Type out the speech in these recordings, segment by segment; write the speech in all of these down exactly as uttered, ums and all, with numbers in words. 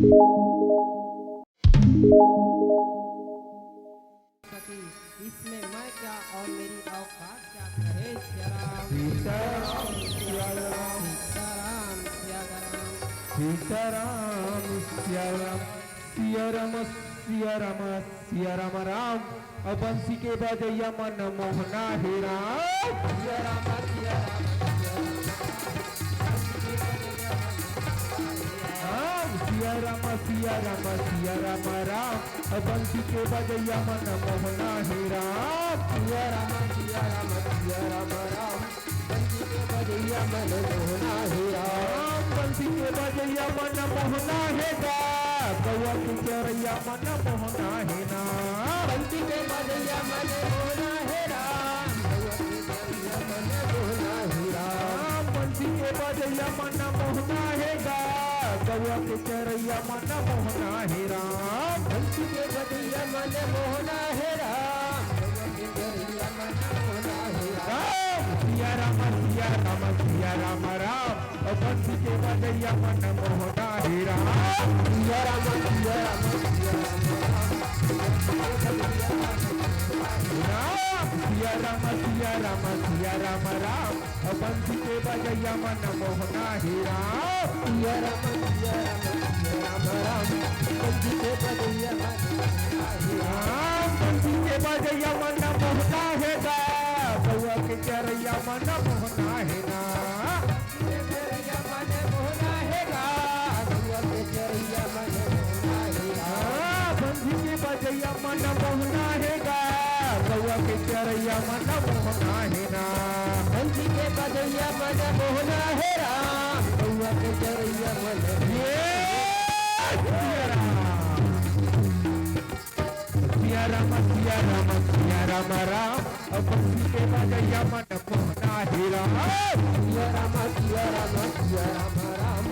सकी, इसमें मैं क्या और मेरी औकात क्या, कहे सिया राम। सीताराम सिया राम। सीताराम सिया राम। सीताराम सिया राम। सिया राम सिया राम सिया राम राम। अब बंसी के बजैया मन मोहना हे राम। सिया राम सिया राम सिया राम। राम, सिया राम, सिया राम, सिया राम, राम। बंसी के बजैया मन मोहना हे राम। सिया राम, सिया राम, सिया राम, राम। बंसी के बजैया मन मोहना हे राम। बंसी के बजैया मन मोहना हे गा। गौवा के चरैया मन मोहना हे ना। बंसी के बजैया मन मोहना हे राम। गौवा के चरैया मन मोहना हे राम। बंसी के बजैया मन मोहना हे गा। गौवा के चरैया मन मोहना हे राम। बंसी के बजैया मन मोहना हे राम। गौवा के चरैया मन मोहना हे राम। राम, सिया राम, सिया राम, सिया राम, राम। बंसी के बजैया मन मोहना हे राम। सिया राम, सिया राम, सिया राम, राम। राम, सिया राम, सिया राम, सिया राम, राम। बंसी के बजैया मन मोहना हे राम। सिया राम, सिया राम, सिया राम, राम। बंसी के बजैया मन मोहना हे राम। बंसी के बजैया मन मोहना हे गा। गौवा के चरैया मन मोहना हे ना। बंसी के बजैया मन मोहना हे गा। गौवा के चरैया मन मोहना हे ना। बंसी के बजैया मन मोहना हे राम। गौवा के चरैया मन ये सिया राम। सिया राम, सिया राम, सिया राम, राम। बंसी के बजैया मन मोहना हे राम। सिया राम, सिया राम, सिया राम, राम।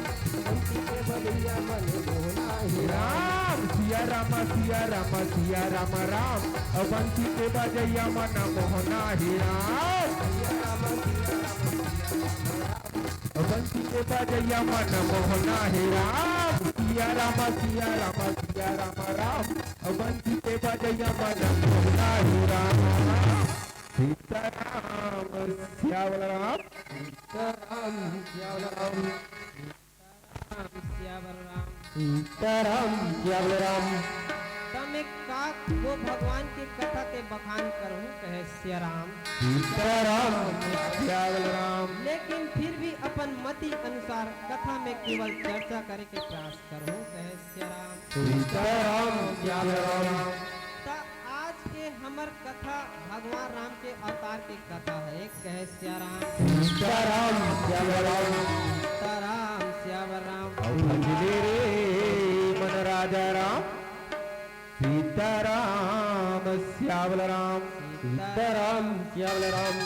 बंसी के बजैया मन मोहना हे राम। सिया राम, सिया राम, सिया राम, राम। बंसी के बजैया मन मोहना हे राम। सिया राम, सिया राम, सिया राम, राम। बंसी के बजैया मन मोहना हे राम। सिया राम, सिया राम, सिया राम, राम। बंसी के बजैया मन मोहना हे राम। सीताराम सिया बोल राम। सीताराम सिया बोल राम। राम सिया बोल राम। सीताराम सिया बोल राम। त मैं का वो भगवान के कथा के बखान करहूँ, कहे सिया राम। सीताराम सिया बोल राम। लेकिन फिर भी अपन मति अनुसार कथा में केवल चर्चा करे के प्रयास करहूँ, कहे सिया राम। सीताराम सिया बोल राम। त आज के हमर कथा भगवान राम के अवतार के कथा हे, कहे सिया राम। सीताराम सिया बोल राम। सीताराम सिया बोल राम। अउ भजले रे मन राजा राम। सीताराम सिया बोल राम। सीताराम सिया बोल राम।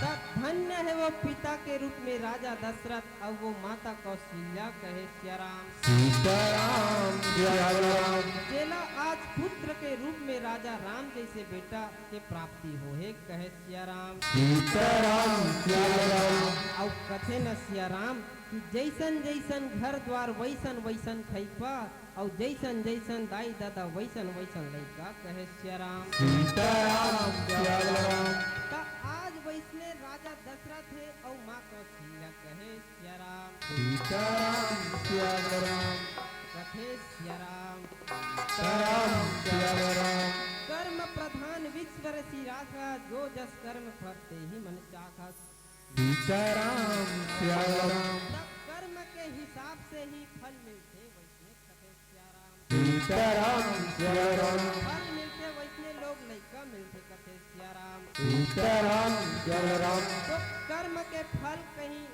त धन्य हे वो पिता के रूप में राजा दशरथ अउ वो माता कौशल्या, कहे सिया राम। सीताराम सिया बोल राम। जेला आज पुत्र के रूप में राजा राम जैसे बेटा के प्राप्ति होहे, कहे सिया राम। सीताराम सिया बोल राम। अउ कथे न सिया राम कि जैसन जैसन घर द्वार वैसन वैसन खैपा, अउ जैसन जैसन दाई ददा वैसन वैसन लइका, कहे सिया राम। सीताराम सिया बोल राम। त आज वैसने राजा दशरथ हे अउ माँ कौशल्या, कहे सिया राम। सीताराम सिया बोल राम। कथे सिया राम। सीताराम सिया बोल राम। कर्म प्रधान विश्व रचि राखा, जो जस कर्म फल तेहि मन चाखा। सीताराम सिया बोल राम। त कर्म के हिसाब से ही फल मिलथे, वैसने कथे सिया राम। सीताराम सिया बोल राम। फल मिलथे वैसने लोग लइका मिलथे, कथे सिया राम। सीताराम सिया बोल राम। तो कर्म के फल कहीं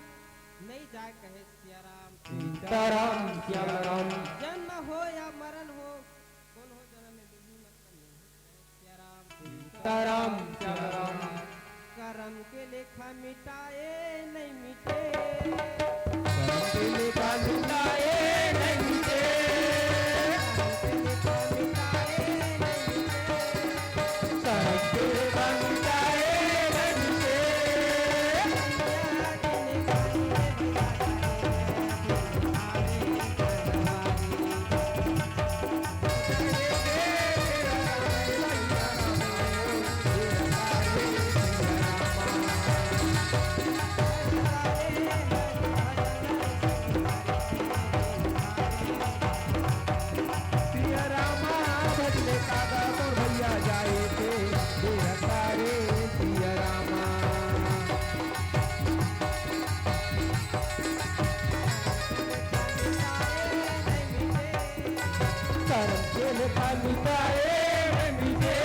नहीं जाए, कहे सिया राम। सीताराम सिया बोल राम। जन्म हो या मरण हो, कोनो जन्म में भी मत करिए। सीताराम सिया बोल राम। करम के लेखा मिटाए नहीं मिटे। करम के लेखा मिटाए नहीं मिटे। करम के लेखा मिटाए नहीं मिटे। करम के लेखा मिटाए नहीं मिटे। के लेखा लुटाए रे मिटे।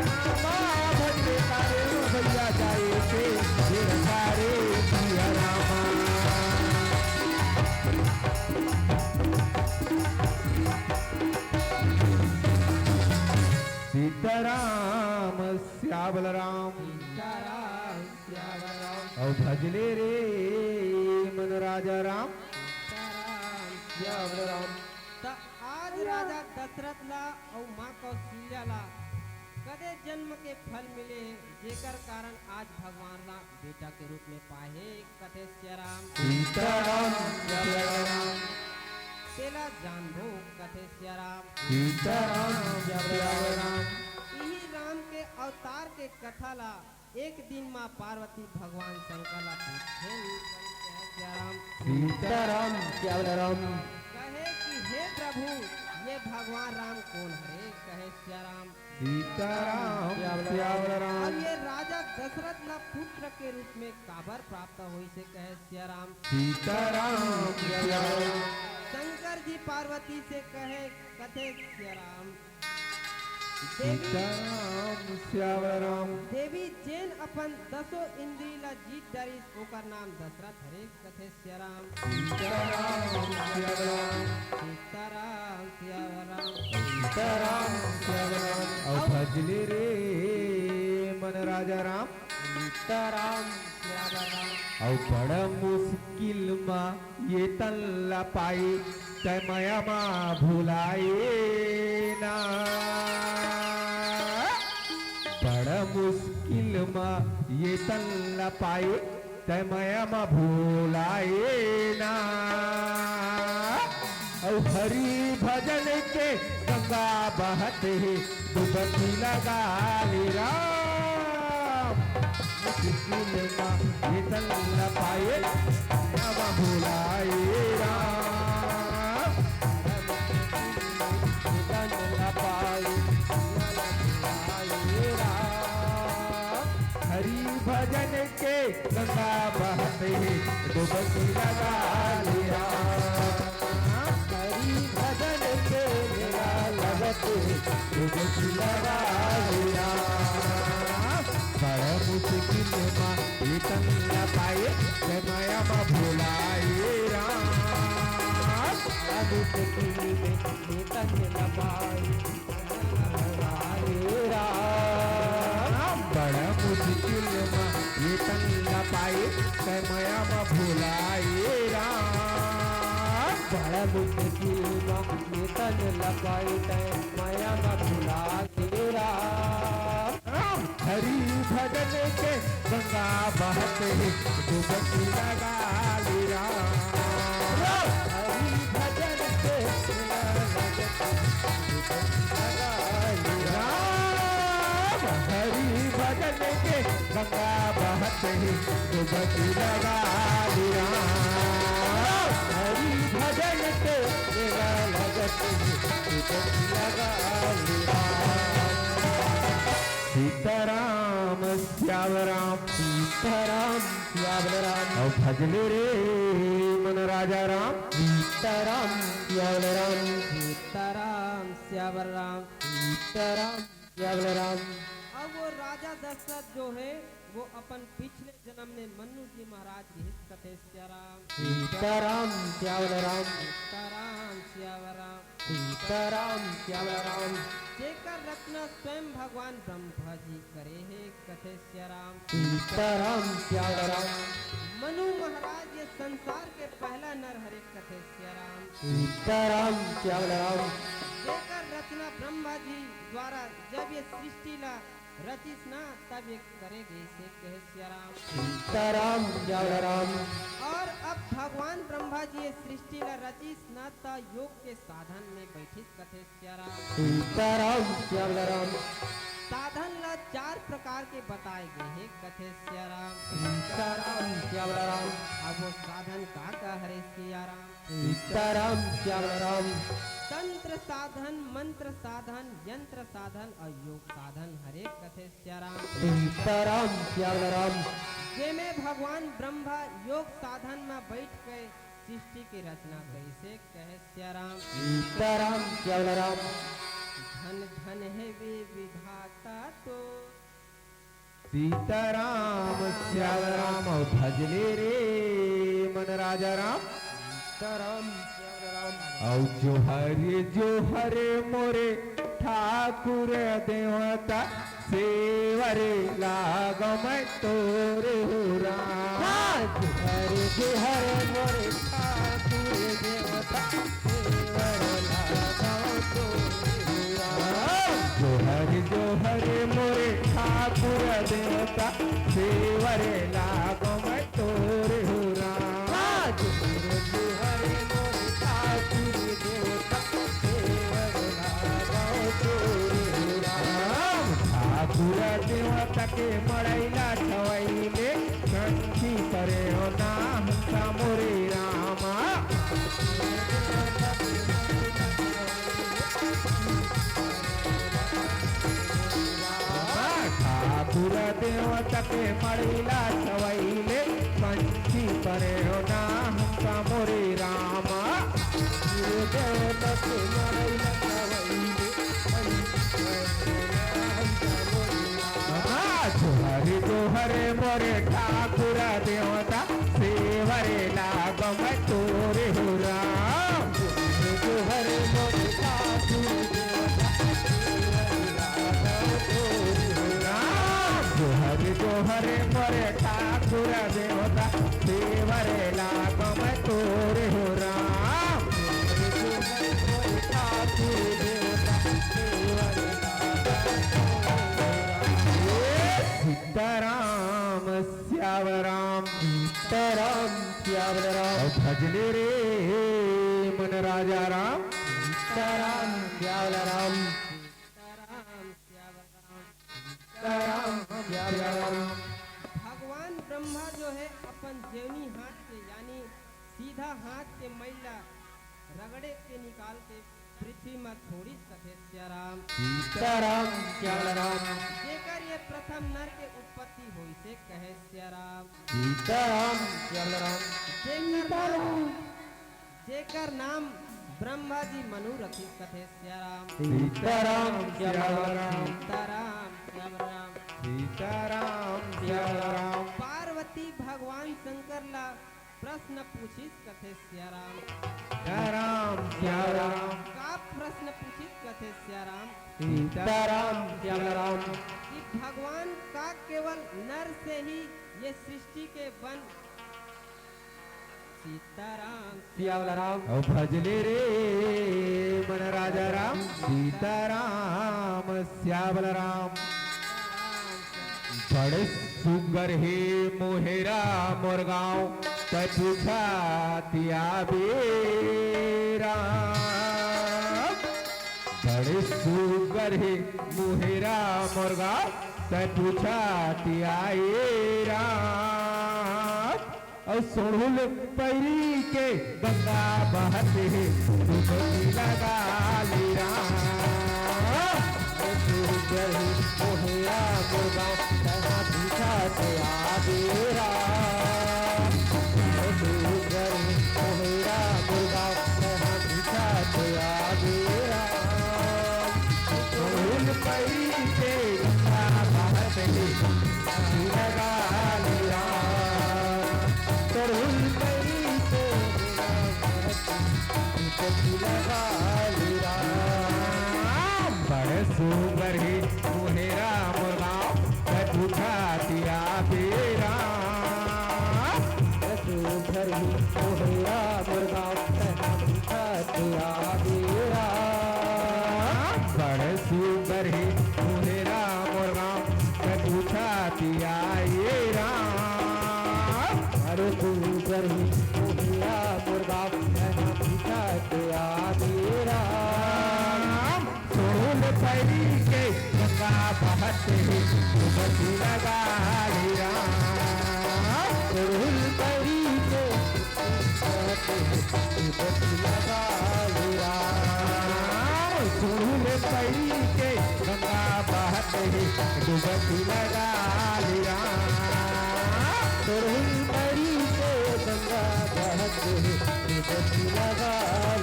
रामा भजले तारे भैया जाए के, हे तारे पिया रामा। सीताराम श्यावल राम। सीताराम श्यावल राम। अउ भजले रे मन राजा राम। सीताराम श्यावल राम। त आज राजा दशरथ ला अउ माँ कौशल्या ला कदे जन्म के फल मिले हे, जेकर कारण आज भगवान राम बेटा के रूप में पाए हे, कथे सिया राम। सीताराम श्यावल राम। तेला जानबो, कथे सिया राम। सीताराम श्यावल राम। इही राम के अवतार के कथा ला एक दिन माँ पार्वती भगवान शंकर ला पूछेन, कहे सिया राम। सीताराम श्यावल राम। कहे कि हे प्रभु, ये भगवान राम कोन हरे? कहे सिया राम। सीताराम श्यावल राम। अब ये राजा दशरथ ला पुत्र के रूप में काबर प्राप्त होइसे? कहे सिया राम। सीताराम श्यावल राम। शंकर जी पार्वती से कहे, कथे सिया राम। देवी, सीताराम श्यावल राम। देवी जेन अपन दसों इंद्री ला जीत डरिस, ओकर नाम दशरथ हरे, कथे सिया राम। सीताराम श्यावल राम। सीताराम श्यावल राम। सीताराम श्यावल राम। अउ भजले रे मन राजा राम। सीताराम श्यावल राम। अउ बड़ा मुश्किल मा ये तन ला पाए, तै मया मा भुलाए ना। बड़ा मुश्किल मा ये तन ला पाए, तै मया मा भुलाए ना। अउ हरि भजन के गंगा बहत हे, डुबकी लगा ले राम। मुश्किल मा ये तन ला पाए, मया मा भुलाए राम। ये तन ला पाए, मया मा भुलाए राम। हरि भजन के गंगा बहत हे, डुबकी लगा ले राम। हरि भजन के गंगा बहत हे, डुबकी लगा ले राम। बड़ा मुश्किल मा ये तन ला पाए, तै मया मा भुलाए राम। बड़ा मुश्किल में ये तन ला पाए, हे राम, बड़ा मुश्किल मा ये तन ला पाए, तै मया मा भुलाए राम। बड़ा मुश्किल मा ये तन ला पाए, तै मया मा भुलाए राम। हरि भजन के गंगा बहत हे, डुबकी लगा ले राम। हरि भजन के गंगा बहत हे, डुबकी लगा ले राम। हरि भजन के गंगा बहत हे, डुबकी लगा ले राम। हरि भजन के गंगा बहत हे, डुबकी लगा ले राम। सीताराम श्यावल राम। सीताराम श्यावल राम। अउ भजले रे मन राजा राम। सीताराम श्यावल राम। सीताराम श्यावल राम। सीताराम श्यावल राम। अब वो राजा दशरथ जो है, वो अपन पिछले जन्म में मनु जी महाराज रिहिस, कथे सिया राम। सीताराम श्यावल राम। सीताराम श्यावल राम। सीताराम श्यावल राम। जेकर रचना स्वयं भगवान ब्रह्मा जी करे हे, कथे सिया राम। सीताराम श्यावल राम। मनु महाराज ये संसार के पहला नर हरे, कथे सिया राम। सीताराम श्यावल राम। जेकर रचना ब्रह्मा जी द्वारा जब ये सृष्टि ला रचिस ना, तब ये करे गइसे, कहे सिया राम। सीताराम श्यावल राम। और अब भगवान ब्रह्मा जी ये सृष्टि ला रचिस ना, त योग के साधन में बैठिस, कथे सिया राम। सीताराम श्यावल राम। साधन ला चार प्रकार के बताए गए हे, कथे सियाराम। सीताराम सियावला राम। अब वो साधन का का हरे सियाराम? सीताराम सियावला राम। तंत्र साधन, मंत्र साधन, यंत्र साधन और योग साधन हरे, कथे सियाराम। सीताराम सियावला राम। जेमे भगवान ब्रह्मा योग साधन में बैठ के सृष्टि के रचना कइसे, कहे सियाराम। सीताराम सियावला राम। धन धन हे वे विधाता तो। सीताराम सियावला राम। अउ भजले रे मन राजा राम। सीताराम सियावला राम। अउ जोहर जोहर मोरे ठाकुर देवता, सेवरे लागम तोरे हो राम। हाँ। जोहर जोहर मोरे ठाकुर देवता, सेवरे लागम तोरे हो राम। जोहर जोहर मोरे ठाकुर देवता, सेवरे लागम तोरे हो राम। हाँ। जोहर जोहर मोरे ठाकुर देवता, सेवरे लागम तोरे हो राम। ठाकुर देवता के मड़ई ला छवई ले, कंठी परे हो ना हंसा मोरे रामा। ठाकुर देवता के मड़ई ला छवई ले, कंठी परे हो ना हंसा मोरे रामा। ठाकुर देवता के मड़ई ला छवई ले, कंठी परे हो ना हंसा मोरे रामा। हाँ, जोहर जोहर मोरे ठाकुर देवता, सेवरे लागम तोरे हो राम। जोहर जोहर मोरे ठाकुर देवता, सेवरे लागम तोरे हो राम। जोहर जोहर मोरे ठाकुर देवता, सेवरे लागम तोरे हो राम। जोहर जोहर मोरे ठाकुर देवता, सेवरे लागम तोरे हो राम। सीताराम सियावला राम। सीताराम सियावला राम। अउ भजले रे मन राजा राम। सीताराम सियावला राम। सीताराम सियावला राम। सीताराम सियावला राम। भगवान ब्रह्मा जो है अपन जेवनी हाथ के यानी सीधा हाथ के मैल ला रगड़े के निकाल के पृथ्वी म छोड़िस कथे सियाराम। सीताराम सियावला राम। जेकर ये प्रथम नर के उत्पत्ति होइसे कहे सियाराम। सीताराम सियावला राम। जेकर नाम, सीताराम। जेकर नाम ब्रह्मा जी मनु रखिस कथे सियाराम। सीताराम सियावला राम। सीताराम सियावला राम। सीताराम सियावला राम। पार्वती भगवान शंकर ला प्रश्न पूछिस कथे सियाराम। सीताराम सियावला राम। का प्रश्न पूछिस कथे सियाराम। सीताराम सियावला राम। कि भगवान का केवल नर से ही ये सृष्टि के बन। सीताराम सियावला राम। अउ भजले रे मन राजा राम। सीताराम सियावला राम। बड़े सुग्घर हे मोहेरा मोर गाँव, तै पूछा तिया बेरा। बड़े सुग्घर हे मोहेरा मोर गाँव, तै पूछा तिया ए राम। अउ सोढ़ुल पैरी के गंगा बहत हे, डुबकी लगा ले राम। अउ सुग्घर हे मोहेरा मोर गाँव, तहाँ पूछा तिया बेरा। अउ सुग्घर हे मोहेरा मोर गाँव, तहाँ पूछा तिया बेरा। सोढ़ुल पैरी के गंगा बहत हे, डुबकी लगा ले राम। सोढ़ुल पैरी के गंगा बहत हे, डुबकी लगा ले राम। बड़ सुग्घर हे मोहेरा मोर गाँव, तै पूछा तिया बेरा। बड़ सुग्घर हे मोहेरा मोर गाँव, तै पूछा तिया बेरा। बड़ सुग्घर हे मोहेरा मोर गाँव, तै पूछा तिया ए राम। बड़ सुग्घर हे मोहेरा मोर गाँव, तै पूछा तिया ए राम। सोढ़ुल पैरी के गंगा बहत डुबकी लगा ले राम, तुरहुल परी के डुबकी लगा ले राम, तुरहुल परी के गंगा बहत हे, डुबकी लगा ले राम, तुरहुल परी के गंगा बहत हे, डुबकी लगा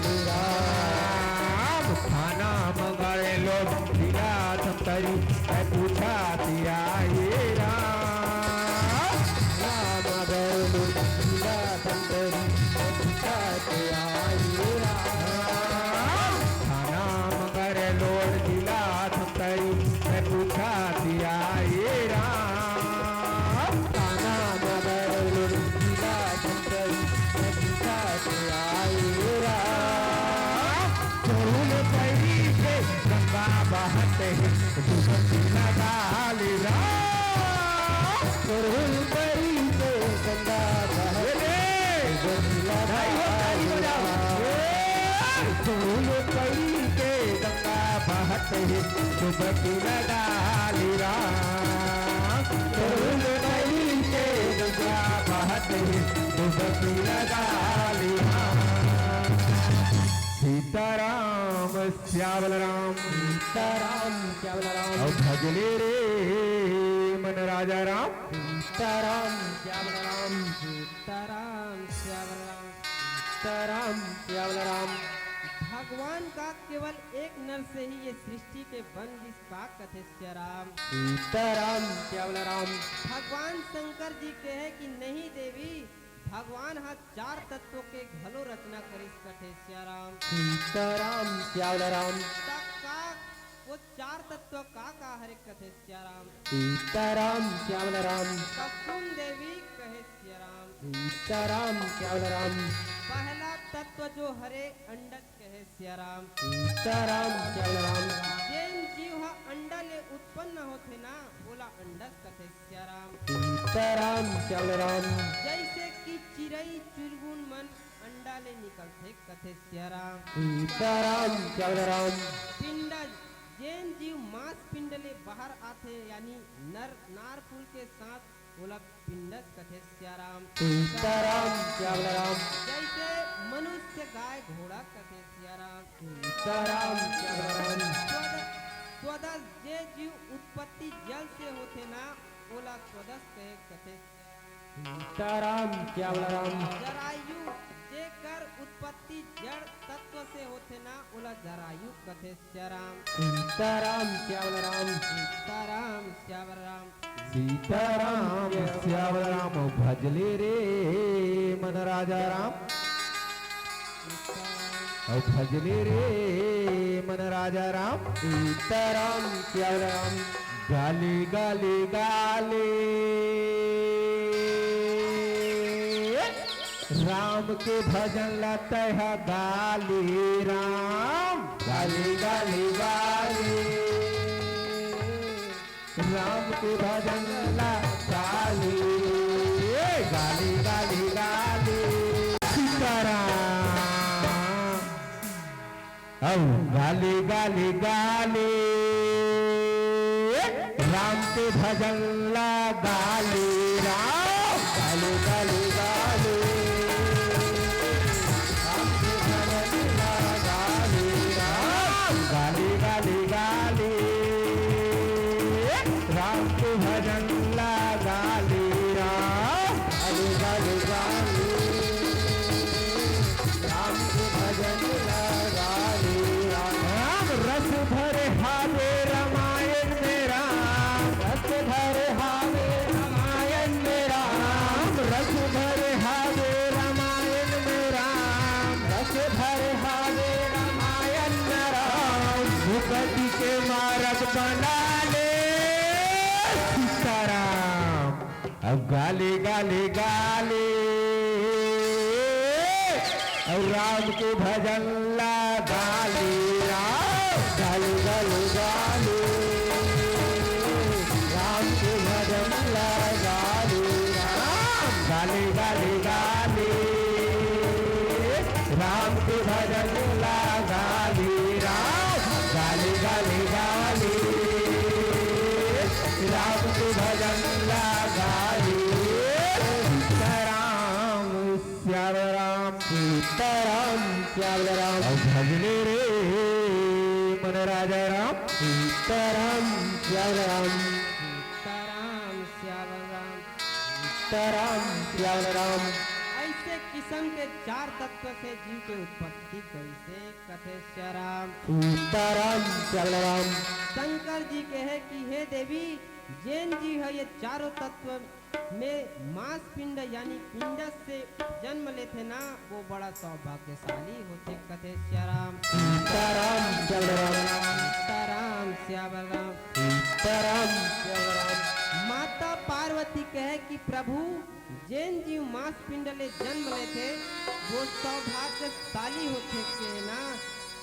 ले राम। थाना मगर लोग जिला धमतरी, मैं पूछा तेरा ये राम। राम मगर लोग जिला धमतरी, मैं पूछा तेरा ये राम। थाना मगर लोग जिला धमतरी, मैं पूछा तेरा ये राम। थाना मगर लोग जिला धमतरी, मैं पूछा तेरा ये राम। तुरहुल परी के गंगा बहत हे, डुबकी लगा ले राम। तुरहुल परी के गंगा बहत हे, डुबकी लगा ले राम। तुरहुल परी के गंगा बहत हे, डुबकी लगा ले राम। तुरहुल परी के गंगा बहत हे, डुबकी लगा ले राम। सीताराम श्यावल राम। सीताराम श्यावल राम। अउ भजले रे मन राजा राम। सीताराम श्यावल राम। सीताराम श्यावल राम। सीताराम श्यावल राम। भगवान का केवल एक नर से ही ये सृष्टि के बन गिस का कथे सिया राम। सीताराम श्यावल राम। भगवान शंकर जी कहे कि नहीं देवी, भगवान ह चार तत्व के घलो रचना करिस कथे सिया राम। सीताराम श्यावल राम। त का वो चार तत्व का का हरे कथे सिया राम। सीताराम श्यावल राम। त सुन देवी कहे सिया राम। सीताराम श्यावल राम। पहला तत्व जो हरे अंडज कहे सिया राम। सीताराम श्यावल राम। जेन जीव ह अंडा ले उत्पन्न होथे ना, ओला अंडज कथे सिया राम। सीताराम श्यावल राम। जैसे कि चिरई चुरगुन मन अंडा ले निकलथे कथे सिया राम। सीताराम श्यावल राम। पिंडज, जेन जीव मांस पिंड ले बाहर आथे, यानी नर नार कुल के साथ, ओला पिंडज कथे सिया राम। सीताराम श्यावल राम। जैसे मनुष्य गाय घोड़ा कथे सिया राम। सीताराम श्यावल राम। स्वद-, स्वदस, जे जीव उत्पत्ति जल से होथे ना, ओला स्वदस कहे कथे। सीताराम श्यावल राम। जरायु, जेकर उत्पत्ति जड़ तत्व से होथे ना, ओला जरायु कथे सिया राम। सीताराम श्यावल राम। सीताराम श्यावल राम। सीताराम श्यावल राम। भजले रे मन राजा राम। अउ भजले रे मन राजा राम। सीताराम श्यावल राम। गाले गाले गाले राम के भजन ला तैहा गाले राम। गाले गाले गाले राम के भजन ला गाले, गाले गाले गाले सीताराम। अउ गाले गाले गाले राम के भजन ला गाले राम। गाले गाले गाले राम के भजन ला गाले राम। गाले गाले गाले राम के भजन ला गाले राम। गाले गाले गाले राम के भजन ला गाले राम। राम रस भरे हावे रामायण में राम। रस भरे हावे रामायण में राम। रस भरे हावे रामायण में राम। रस भरे हावे रामायण में राम। भूपति के मारग बना ले सीताराम। अब गाले गाले गाले, अब राम के भजन ला गाले राम। गाले गाले गाले, राम के भजन ला गाले राम। गाले गाले गाले, राम के भजन ला गाले राम। गाले गाले गाले, सीताराम श्याम राम। अउ भजले रे मन राजा राम। सीताराम श्याम राम। सीताराम श्याम राम। सीताराम श्याम राम। ऐसे किसम के चार तत्व से जीव के उत्पत्ति कैसे कथे सिया राम। सीताराम श्याम राम। शंकर जी कहे कि हे देवी, जेन जीव ह ये चारों तत्व में मांस पिंड यानी पिंड से जन्म लेथे ना, वो बड़ा सौभाग्यशाली होथे कथे सिया राम। सीताराम श्याम राम। सीताराम श्याम राम। सीताराम श्याम राम। माता पार्वती कहे कि प्रभु, जेन जीव मांस पिंड ले जन्म लेथे, वो सौभाग्यशाली होथे के ना,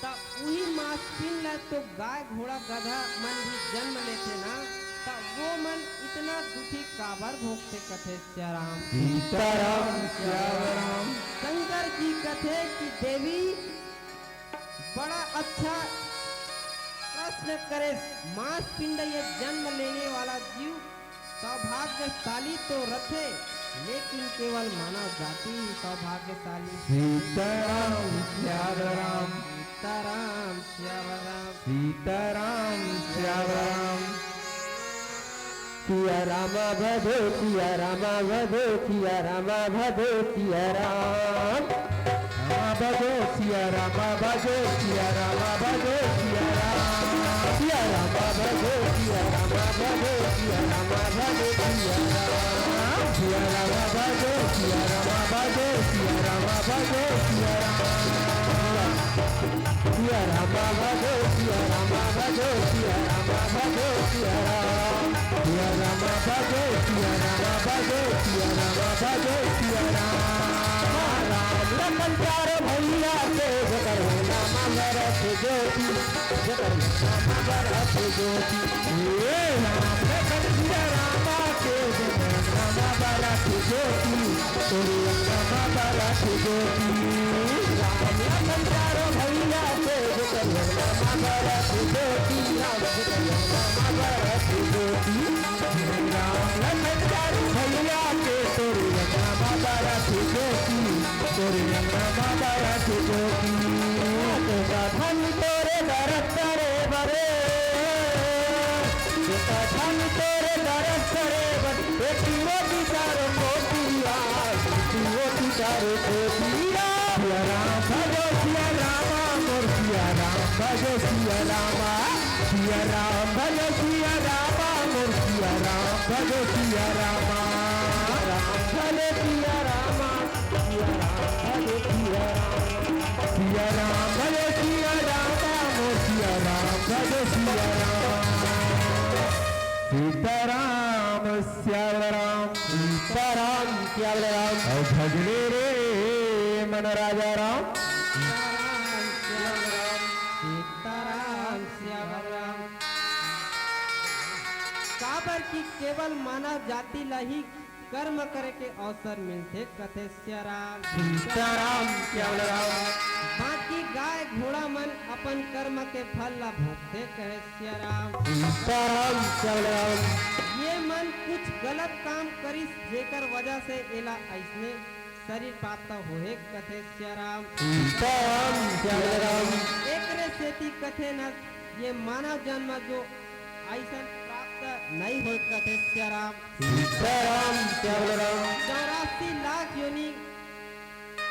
त उही मांस पिंड ल तो गाय, घोड़ा, गधा मन भी जन्म लेथे ना, त वो मन इतना दुखी काबर भोगथे कथे सिया राम। सीताराम श्याम राम। शंकर जी कथे कि देवी, बड़ा अच्छा प्रश्न करे। मांस पिंड ये जन्म लेने वाला जीव सौभाग्यशाली तो रथे, लेकिन केवल मानव जाति ही सौभाग्यशाली। सीताराम श्याम राम। सीताराम श्याम राम। सीताराम श्याम राम। सिया राम भजो, सिया राम भजो, सिया राम भजो, सिया राम। राम भजो, सिया राम भजो, सिया राम भजो, सिया राम। सिया राम भजो, सिया राम भजो, सिया राम भजो, सिया राम। सिया राम भजो, सिया राम भजो, सिया राम भजो, सिया राम। सिया राम भजो, सिया राम भजो, सिया राम भजो, सिया राम। सिया राम भजो, सिया राम भजो, सिया राम भजो, सिया राम। राम लखन चारो भैया के जेकर नाम भरत ज्योति, जेकर नाम भरत ज्योति। ए राम लखन सिया राम के जेकर नाम भरत ज्योति। तोरे अंगना बरस ज्योति, राम लखन चारो भैया के, जेकर अंगना बरस ज्योति, राम जेकर अंगना बरस ज्योति। राम लखन चारो भैया के, तोरे अंगना बरस ज्योति, तोरे अंगना बरस ज्योति। तो साधन तोरे दरस करे बरे, तो साधन तोरे दरस करे बरे, बेटी मोती चारो कोटिया, बेटी मोती चारो कोटिया। सिया राम भजो सिया रामा, मोर सिया राम भजो सिया रामा। सिया राम भजो सिया रामा, मोर सिया राम भजो सिया रामा। राम भजो सिया रामा, सिया राम भजो सिया राम। सिया राम भजो सिया रामा, मोर सिया राम भजो सिया रामा। सीताराम श्याम राम। सीताराम श्याम राम। अउ भजले रे मन राजा राम। सीताराम श्याम राम। सीताराम श्याम राम। काबर कि केवल मानव जाति ला ही कर्म करे के अवसर मिलथे कथे सिया राम। सीताराम श्याम राम। बाकी गाय घोड़ा मन अपन कर्म के फल ला भोगथे कहे सिया राम। सीताराम श्याम राम। ये मन कुछ गलत काम करिस, जेकर वजह से एला अइसने शरीर प्राप्त होहे कथे सिया राम। सीताराम श्याम राम। एकरे सेती कथे न, ये मानव जन्म जो अइसन प्राप्त नइ होय कथे सिया राम। सीताराम श्याम राम। चौरासी लाख योनि,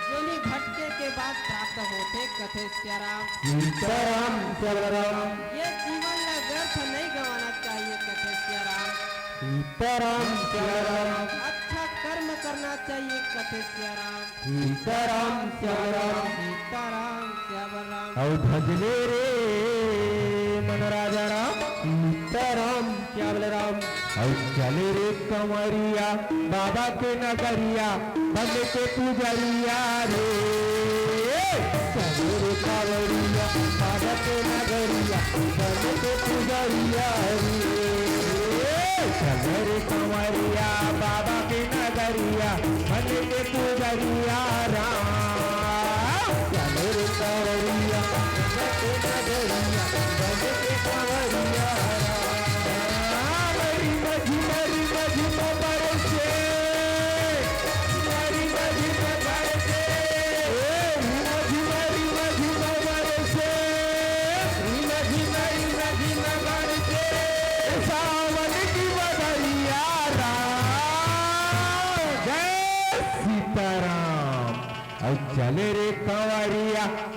योनि भटके के बाद प्राप्त होथे कथे सिया राम। सीताराम श्याम राम। ये जीवन ला व्यर्थ नइ गंवाना चाहिए कथे सिया राम। सीताराम श्याम राम। अच्छा कर्म करना चाहिए कथे सिया राम। सीताराम श्याम राम। सीताराम श्याम राम। अउ भजले रे मन राजा राम। सीताराम श्याम राम। अउ चले रे कंवरिया बाबा के नगरिया, बन के पुजरिया रे। चले रे कंवरिया बाबा के नगरिया, बन के पुजरिया रे। चले रे कंवरिया बाबा के नगरिया, बन के पुजरिया राम। चले रे कंवरिया बाबा के नगरिया, बन के कंवरिया राम। मरी मझी, मरी मझी में बरसे, मरी मझी में बरसे। ए,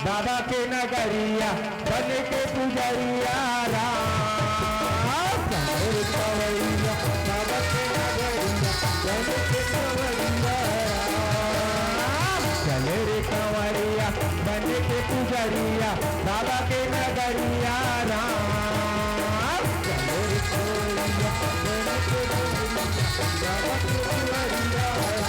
बाबा के नगरिया बन के पुजरिया राम। चल रे कंवरिया बाबा के नगरिया बन के कंवरिया राम। चल रे कंवरिया बन के पुजरिया बाबा के नगरिया राम। चल रे कंवरिया बन के पुजरिया बाबा के नगरिया राम।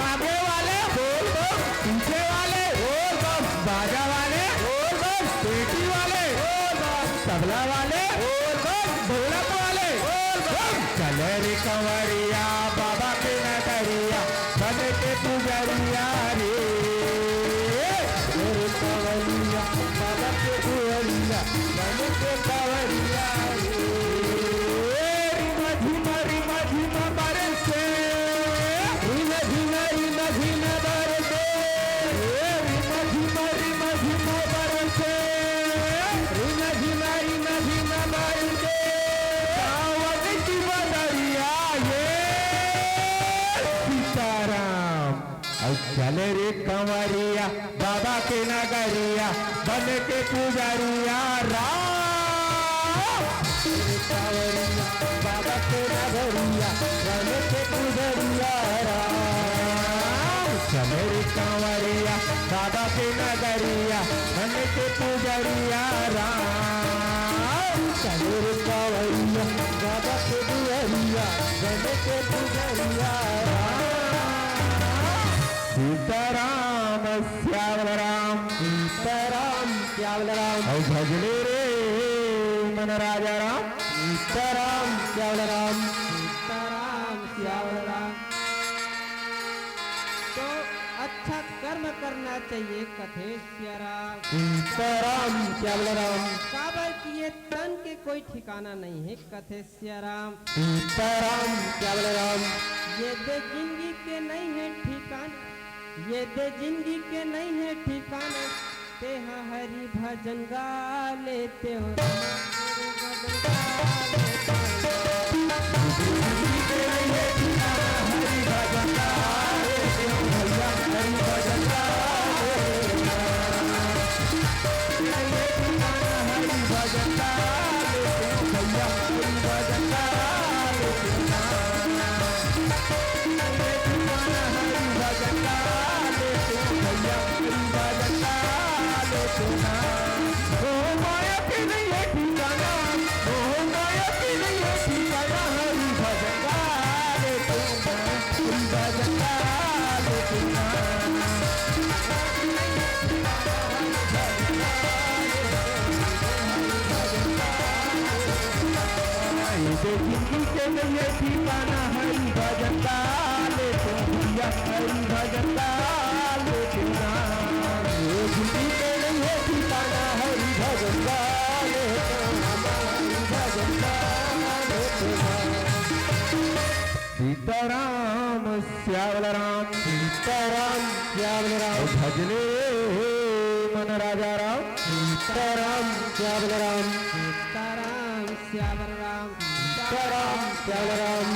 आगे वाले बोल बम, पीछे वाले बोल बम, बाजा वाले बोल बम, पेटी वाले बोल बम, तबला वाले बोल बम, ढोलक वाले बोल बम। चल रे कंवरिया बाबा के नगरिया बन के पुजरिया रे। चल रे कंवरिया बाबा के दुआरिया बन के कंवरिया रे। रिमा झिमा रिमा झिमा बरसे, रिमा झिमा रिमा झिमा बरसे, रिमा झिमा रिमा झिमा बरसे, रिमा झिमा रिमा झिमा बरसे। सावन की बदरिया ये सीताराम। अउ चल रे कंवरिया बाबा के नगरिया बन के पुजरिया राम। चल रे कंवरिया बाबा के नगरिया बन के पुजरिया राम। चल रे कंवरिया बाबा के नगरिया बन के पुजरिया राम। चल रे कंवरिया बाबा के दुआरिया बन के पुजरिया राम। सीताराम श्याम राम। सीताराम श्याम राम। अउ भजले रे मन राजा राम। सीताराम श्याम राम। सीताराम श्याम राम। तो अच्छा कर्म करना चाहिए कथे सिया राम। सीताराम श्याम राम। काबर कि ये तन के कोई ठिकाना नहीं है कथे सिया राम। सीताराम श्याम राम। ये दे जिंदगी के नहीं है ठिकाना, ये दे जिंदगी के नहीं है ठिकाना, तेहा हरि भजन गा ले तेहू राम। सीताराम श्यावल राम। सीताराम श्यावल राम। भजले मन राजा राम। सीताराम श्यावल राम। सीताराम श्यावल राम। सीताराम श्यावल राम।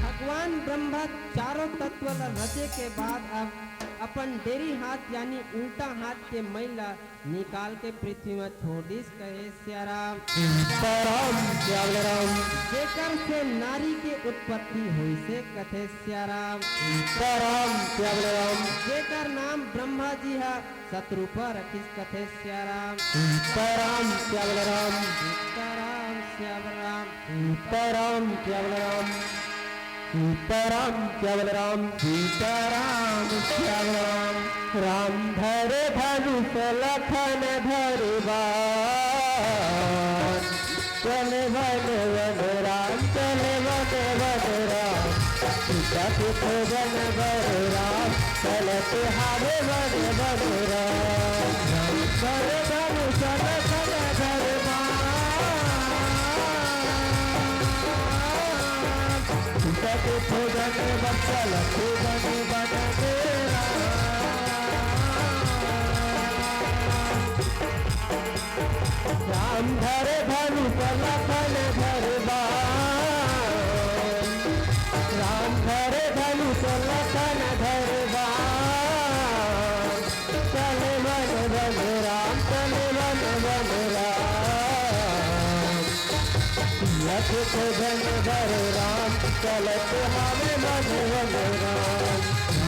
भगवान ब्रह्मा चारों तत्व ल रचे के बाद अब अपन डेरी हाथ यानी उल्टा हाथ के मई ल निकाल के पृथ्वी म छोड़ दिस कहे सिया राम। सीताराम श्यावल राम। जेकर से नारी के उत्पत्ति होइसे कथे सिया राम। सीताराम श्यावल राम। जेकर नाम ब्रह्मा जी ह सतरूपा रखिस कथे सिया राम। सीताराम श्यावल राम। सीताराम श्यावल राम। सीताराम श्यावल राम। सीताराम श्यावल राम। सीताराम श्यावल राम। राम धरे धनुष लखन धरे बाण। चले वन वन राम, चले वन वन राम। सीता के खोजन बर राम, चलत हावे वन वन राम। राम धरे धनुष लखन धरे बाण। सीता के खोजन बर चलत वन वन राम। राम धरे धनुष लखन धरे बाण। राम धरे धनुष लखन धरे बाण। भोजन बर राम, चलत हावे वन वन राम।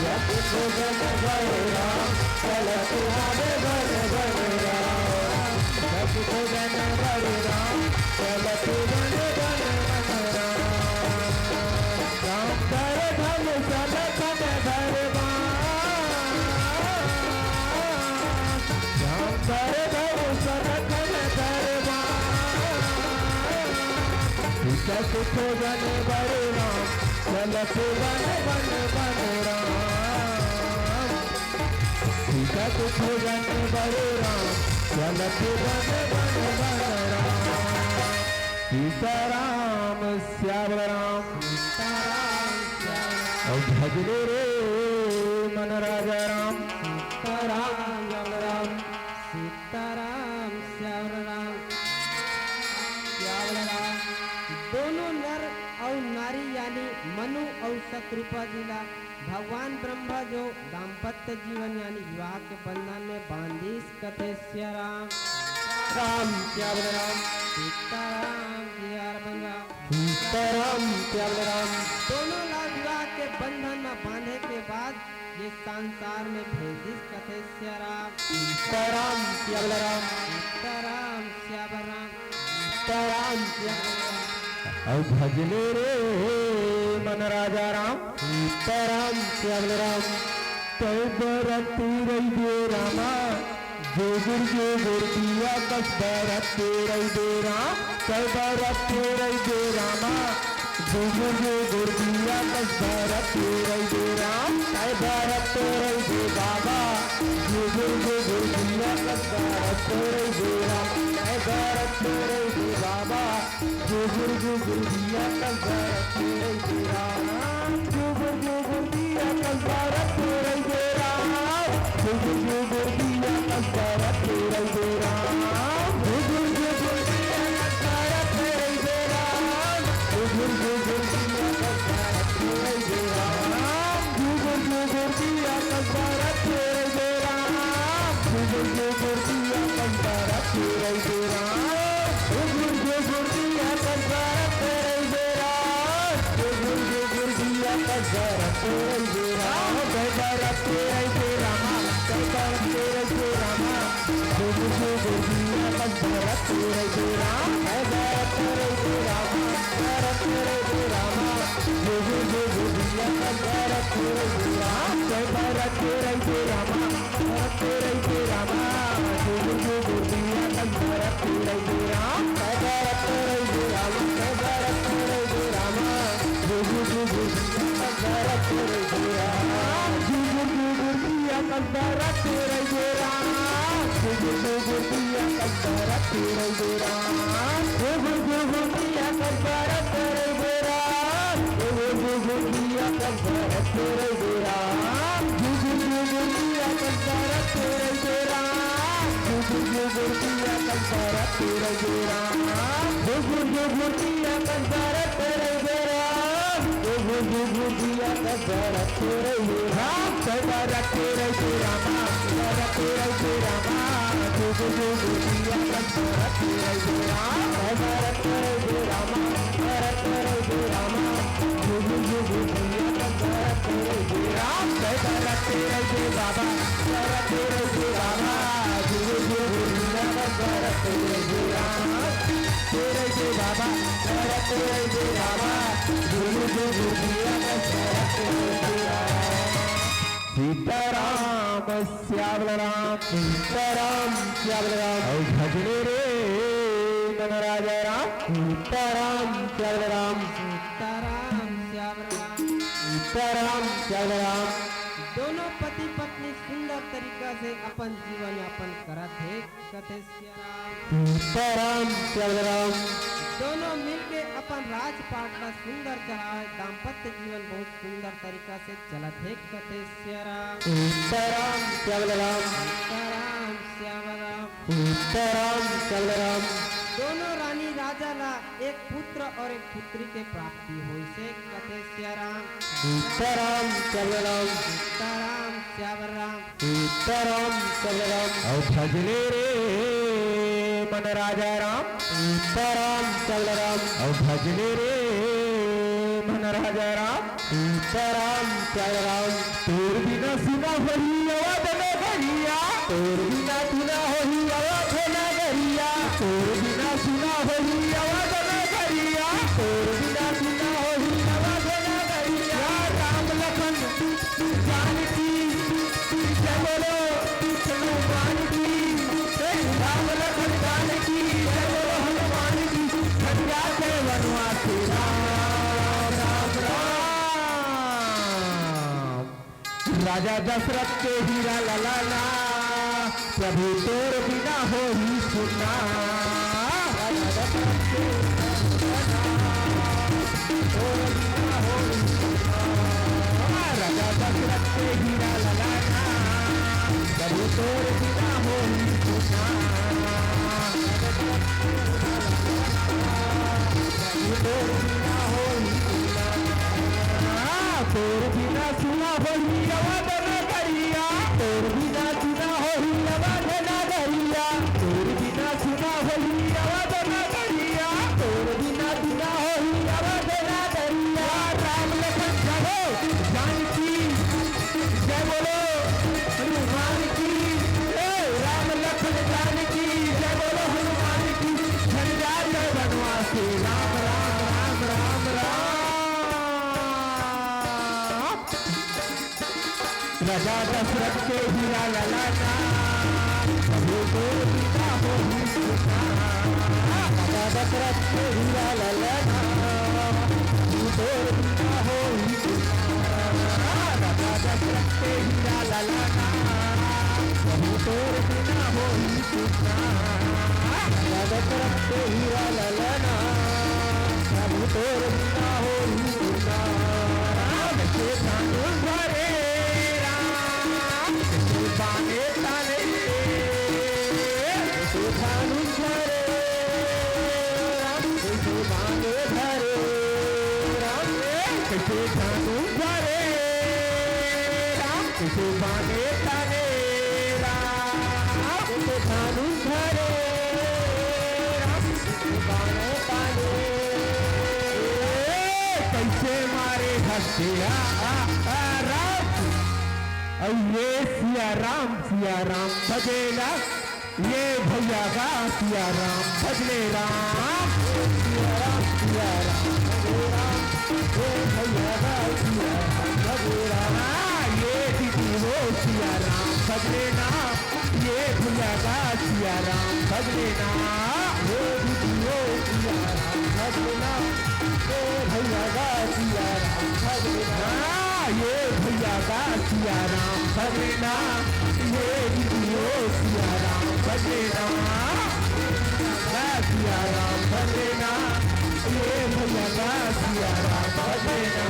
या भोजन बर राम, चलत हावे वन वन राम। या भोजन बर राम, चलत वन वन वन राम। राम धर धनुष लखन धर बाण। राम धर धनुष लखन धर बाण। सीता के खोजन बर राम, चलत वन वन वन राम। सीता के खोजन बर राम, चलत वन वन वन राम। सीताराम श्याम राम। सीताराम श्याम राम। अउ भजले रे मन राजा राम। सीताराम श्याम राम। सीताराम श्याम राम। श्याम राम। दोनों नर अउ नारी यानी मनु अउ शतरूपा जी ला भगवान ब्रह्मा जो दाम्पत्य जीवन यानी विवाह के बंधन में बांधिस कथे सिया राम। राम क्या बोले राम। सीताराम जी हर बन राम। सीताराम क्या बोले राम। दोनों ला विवाह के बंधन में बांधे के बाद ये संसार में भेजिस कथे सिया राम। सीताराम क्या बोले राम। सीताराम क्या बोले राम। सीताराम क्या बोले राम। अउ भजले रे मन राजा राम। सीताराम क्या बोले राम। तय बरत रहिबे रामा, जुगुर जुगुर दिया कस बरत रहिबे राम। तय बरत रहिबे रामा, जुगुर जुगुर दिया कस बरत रहिबे राम। तय बरत रहिबे बाबा, जुगुर जुगुर दिया कस बरत रहिबे राम। तय बरत रहिबे बाबा, जुगुर जुगुर दिया कस बरत रहिबे राम। जुगुर जुगुर दिया कस बरत रहिबे राम। जुगुर जुगुर दिया कस बरत रहिबे राम। जुगुर जुगुर दिया कस बरत रहिबे राम। जुगुर जुगुर दिया कस बरत रहिबे राम। जुगुर जुगुर दिया कस बरत रहिबे राम। जुगुर जुगुर दिया कस बरत रहिबे राम। जुगुर जुगुर दिया कस बरत रहिबे राम। जुगुर जुगुर दिया कस बरत रहिबे राम। कस बरत रहिबे रामा, कस बरत रहिबे रामा। जुगुर जुगुर दिया कस बरत रहिबे राम। कस बरत रहिबे रामा, बरत रहिबे रामा। जुगुर जुगुर दिया कस बरत रहिबे राम। कस बरत रहिबे रामा, बरत रहिबे रामा। जुगुर जुगुर दिया कस बरत रहिबे राम। कस बरत रहिबे रामा, कस बरत रहिबे रामा। जुगुर जुगुर दिया कस बरत रहिबे राम। जुगुर जुगुर दिया कस बरत रहिबे राम। जुगुर जुगुर दिया कस बरत रहिबे राम। जुगुर जुगुर दिया कस बरत रहिबे राम। जुगुर जुगुर दिया कस बरत रहिबे राम। जुगुर जुगुर दिया कस बरत रहिबे राम। जुगुर जुगुर दिया कस बरत रहिबे राम। जुगुर जुगुर दिया कस बरत रहिबे राम। जुगुर जुगुर दिया कस बरत रहिबे राम। कस बरत रहिबे रामा, बरत रहिबे रामा। जुगुर जुगुर दिया कस बरत रहिबे राम। कस बरत रहिबे रामा, बरत रहिबे रामा। जुगुर जुगुर दिया कस बरत रहिबे राम। कस बरत रहिबे बाबा, बरत रहिबे बाबा। जुगुर जुगुर दिया कस बरत रहिबे राम। रहिबे बाबा, बरत रहिबे बाबा। जुगुर जुगुर दिया कस बरत रहिबे राम। सीताराम श्याम राम। सीताराम श्याम राम। अउ भजले रे मन राजा राम। सीताराम श्याम राम। सीताराम श्याम राम। सीताराम श्याम राम। दोनों पति पत्नी सुंदर तरीका से अपन जीवन यापन करत हे कथे सिया राम। सीताराम श्याम राम। दोनों मिलके अपन राजपाट ला सुंदर चलावे, दाम्पत्य जीवन बहुत सुंदर तरीका से चलत हे कथे सिया राम। सीताराम श्याम राम। सीताराम श्याम राम। सीताराम श्याम राम। दोनों रानी राजा ला एक पुत्र और एक पुत्री के प्राप्ति होइसे कथे सिया राम। सीताराम श्याम राम। सीताराम श्याम राम। सीताराम श्याम राम। अउ भजले रे मन राजा राम, सीताराम चल राम। अउ भजले रे मन राजा राम, सीताराम चल राम। तोर बिना सुना होही अवध नगरिया, तोर बिना सुना होही अवध नगरिया, तोर बिना सुना होही अवध नगरिया, तोर बिना सुना होही अवध नगरिया। राम लखन जानकी जय बोलो हनुमान की, हे राम लखन जानकी जय बोलो हनुमान की, छठ जात हे वनवासी राम, राम, राम। राजा दशरथ के हीरा ललाना, प्रभु तोर बिना होही सुना। राजा दशरथ के हीरा ललाना, तोर बिना होही सुना। राजा दशरथ के हीरा ललाना, प्रभु तोर बिना होही सुना। प्रभु तोर बिना होही सुना। तोर बिना सुना होही अवध नगरिया, तोर बिना सुना होही अवध नगरिया, तोर बिना सुना होही अवध नगरिया, तोर बिना सुना होही अवध नगरिया। राम लखन जय हो, जानकी जय बोलो हनुमान की, ए, राम लखन जानकी जय बोलो हनुमान की, छठ जात हे वनवासी राम, राम, राम, राम, राम। राजा दशरथ के हीरा ललाना, प्रभु तोर बिना होही सुना। राजा दशरथ के हीरा ललाना, प्रभु तोर बिना होही सुना। राजा दशरथ के हीरा ललाना, प्रभु तोर बिना होही सुना। राजा दशरथ के हीरा ललाना, प्रभु तोर बिना होही सुना। राम के धनुष धरे राम, के बाने ताने, के धनुष धरे राम, के बाने धरे राम, के धनुष धरे राम, के बाने ताने राम, के धनुष धरे राम, के बाने ताने। ए, कइसे मारे हत्या, आ, आ, राम। अउ ये सिया राम, सिया राम भजेला, ये भैया गा सिया राम भजले राम। सिया राम, सिया राम भजले राम, ये भैया गा सिया राम भजले राम। हाँ, ये दीदी वो सिया राम भजले ना, ये भैया गा सिया राम भजले ना, ये दीदी वो सिया राम भजले ना। ए भैया गा सिया राम भजले ना। हाँ, ये भैया गा सिया राम भजले ना, ये दीदी वो सिया राम भजले ना। गा सिया राम भजले ना, ये भैया गा सिया राम भजले ना।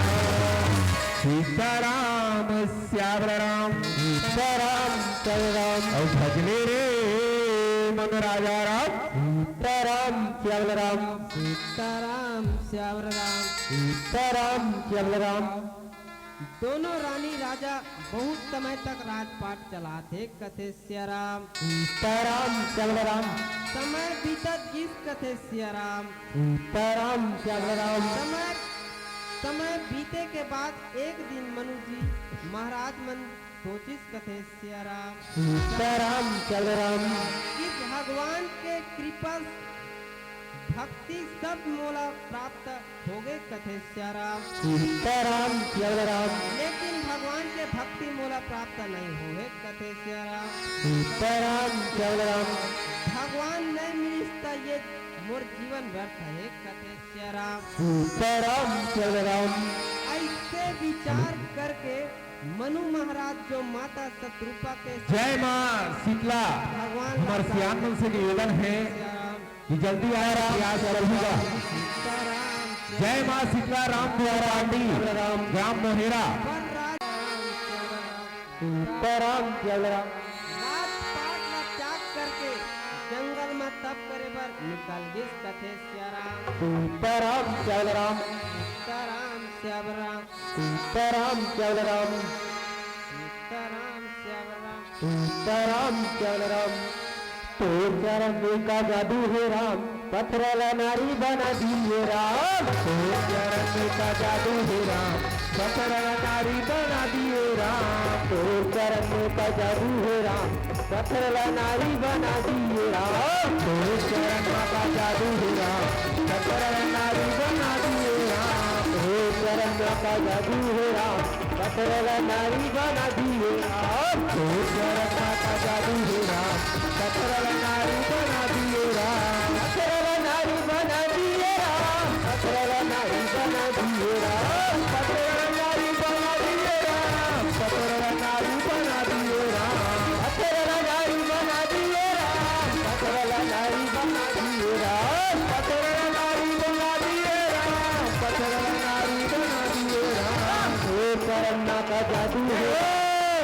सीताराम श्याम राम, सीताराम श्याम राम। अउ भजले रे मन राजा राम, सीताराम श्याम राम। सीताराम श्याम राम। सीताराम श्याम राम। दोनों रानी राजा बहुत समय तक राजपाट चलात हे कथे सिया राम। सीताराम श्याम राम। समय बीतत गिस कथे सिया राम। सीताराम श्याम राम। समय, समय बीते के बाद एक दिन मनु जी महाराज मन सोचिस कथे सिया राम। सीताराम श्याम राम। कि भगवान के कृपा भक्ति सब मोला प्राप्त होगे कथे सिया राम। सीताराम श्याम राम। लेकिन भगवान के भक्ति मोला प्राप्त नहीं होहे कथे सिया राम। सीताराम श्याम राम। भगवान नहीं मिलिस त ये मोर जीवन व्यर्थ हे कथे सिया राम। सीताराम श्याम राम। ऐसे विचार करके मनु महाराज जो माता शतरूपा के जय माँ शीतला। भगवान हमर सियान मन से निवेदन हे कि जल्दी आए राम, प्यास बढ़ूगा। जय माँ शीतला राम द्वारा आंटी, ग्राम मोहेरा। सीताराम केवल राम। राजपाट ला त्याग करके जंगल में तप करे बर निकल गिस कथे सिया राम। सीताराम केवल राम। सीताराम श्याम राम। सीताराम केवल राम। सीताराम श्याम राम। सीताराम केवल राम। तोर चरण में का जादू हे राम, पथरा ला नारी बना दिए राम। तोर चरण में का जादू हे राम, पथरा ला नारी बना दिए राम। तोर चरण में का जादू हे राम, पथरा ला नारी बना दिए राम। तोर चरण में का जादू हे राम, पथरा ला नारी बना दिए राम। तोर चरण में का जादू हे राम, पथरा ला नारी बना दिए राम। तोर चरण में का जादू हे राम, पथरा ला नारी बना दिए राम। पथरा ला नारी बना दिए राम, पथरा ला नारी बना दिए राम। पथरा ला नारी बना दिए राम, पथरा ला नारी बना दिए राम। पथरा ला नारी बना दिए राम, पथरा ला नारी बना दिए राम। पथरा ला नारी बना दिए राम, पथरा ला नारी बना दिए राम। तोर चरण में का जादू हे,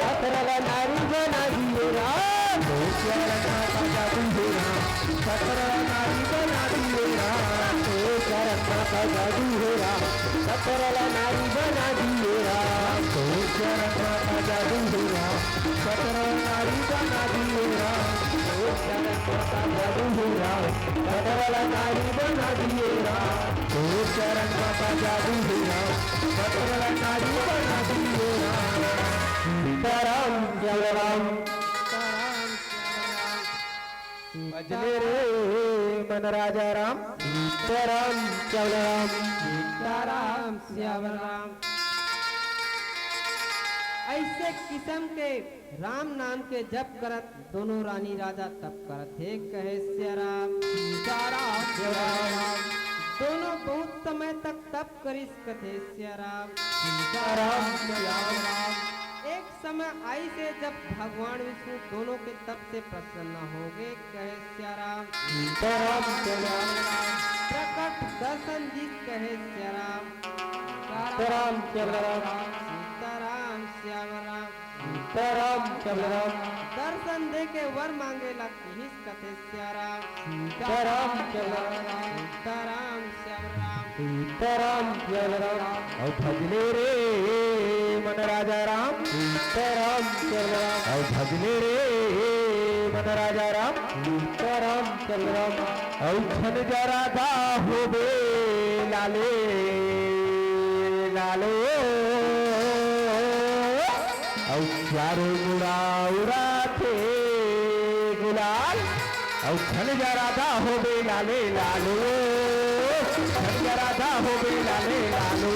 पथरा ला नारी बना दिए राम। तोर चरण में का जादू हे राम, पथरा ला नारी बना दिए राम। तोर चरण में का जादू हे राम, पथरा ला नारी बना दिए राम। तोर चरण में का जादू हे राम, पथरा ला नारी बना दिए राम। तोर चरण में का जादू हे राम, पथरा ला नारी बना दिए राम। तोर चरण में का जादू हे राम, पथरा ला नारी बना दिए राम। सीताराम जय राम। बजले रे मन राजा राम, सीताराम श्याम राम। सीताराम श्याम राम। ऐसे किसम के राम नाम के जप करत दोनों रानी राजा तप करत हे, कहे सिया राम। सीताराम श्याम राम। दोनों बहुत समय तक तप करिस, कथे सिया राम। सीताराम श्याम राम। एक समय आइस हे जब भगवान विष्णु दोनों के तप से प्रसन्न होगे, कहे सिया राम। सीताराम श्याम राम। प्रकट दर्शन दिस, कहे सिया राम। सीताराम श्याम राम। सीताराम श्याम राम। सीताराम श्याम राम। दर्शन दे के वर मांगे ला किहिस, कथे सिया राम। सीताराम श्याम राम। सीताराम श्याम राम। सीताराम श्याम राम। अउ भजले रे मन राजा राम। सीताराम श्याम राम। अउ भजले रे मन राजा राम। सीताराम श्याम राम। अउ छन जरा दा होबे लाले लालो। अउ चारों मुड़ा उड़ाथे गुलाल। अउ छन जरा दा होबे लाले लालो। छन जरा दा होबे लाले लालो।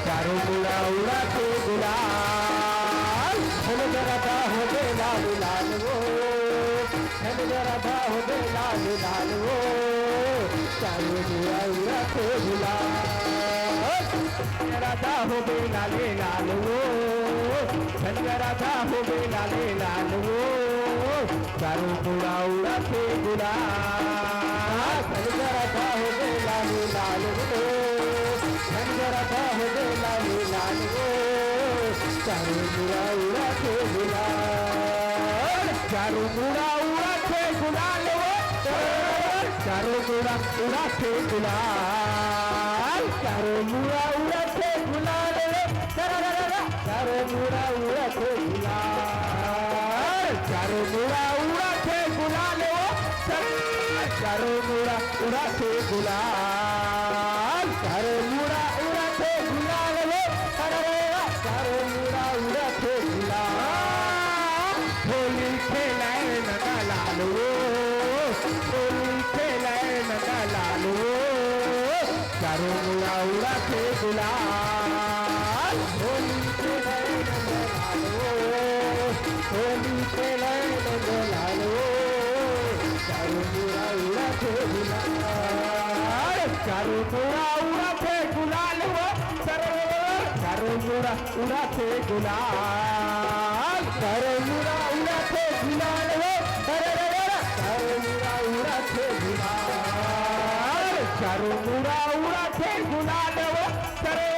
चारों मुड़ा उड़ाथे गुलाल। छन जरा दा होबे लाले लालो। छन जरा दा होबे लाले लालो। चारों मुड़ा उड़ाथे गुलाल। राधा होबे लाले लाल ओ, छन जरा दा होबे लाले लाल ओ, चारों मुड़ा उड़ाथे गुलाल। छन जरा दा होबे लाले लाल ओ, छन जरा दा होबे लाले लाल ओ, चारों मुड़ा उड़ाथे गुलाल। चारों मुड़ा उड़ाथे गुलाल ओ, चारों मुड़ा उड़ाथे गुलाल। चारों मुड़ा उड़ाथे गुलाल ओ, चारों मुड़ा उड़ाथे गुलाल। चारों मुड़ा उड़ाथे गुलाल ओ, चारों मुड़ा उड़ाथे गुलाल। चारों मुड़ा उड़ाथे गुलाल ओ, चारों मुड़ा उड़ाथे गुलाल। होली खेलाए नंदा लाल ओ, होली खेलाए नंदा लाल ओ, चारों मुड़ा उड़ाथे गुलाल। होली खेलाए नंदा लाल ओ, होली खेलाए नंदा लाल ओ, चारों मुड़ा उड़ाथे गुलाल। चारों मुड़ा उड़ाथे गुलाल ओ, चारों मुड़ा उड़ाथे गुलाल। चारों मुड़ा उड़ाथे गुलाल ओ, चारों मुड़ा उड़ाथे गुलाल। चारों मुड़ा उड़ाथे गुलाल ओ, चारों,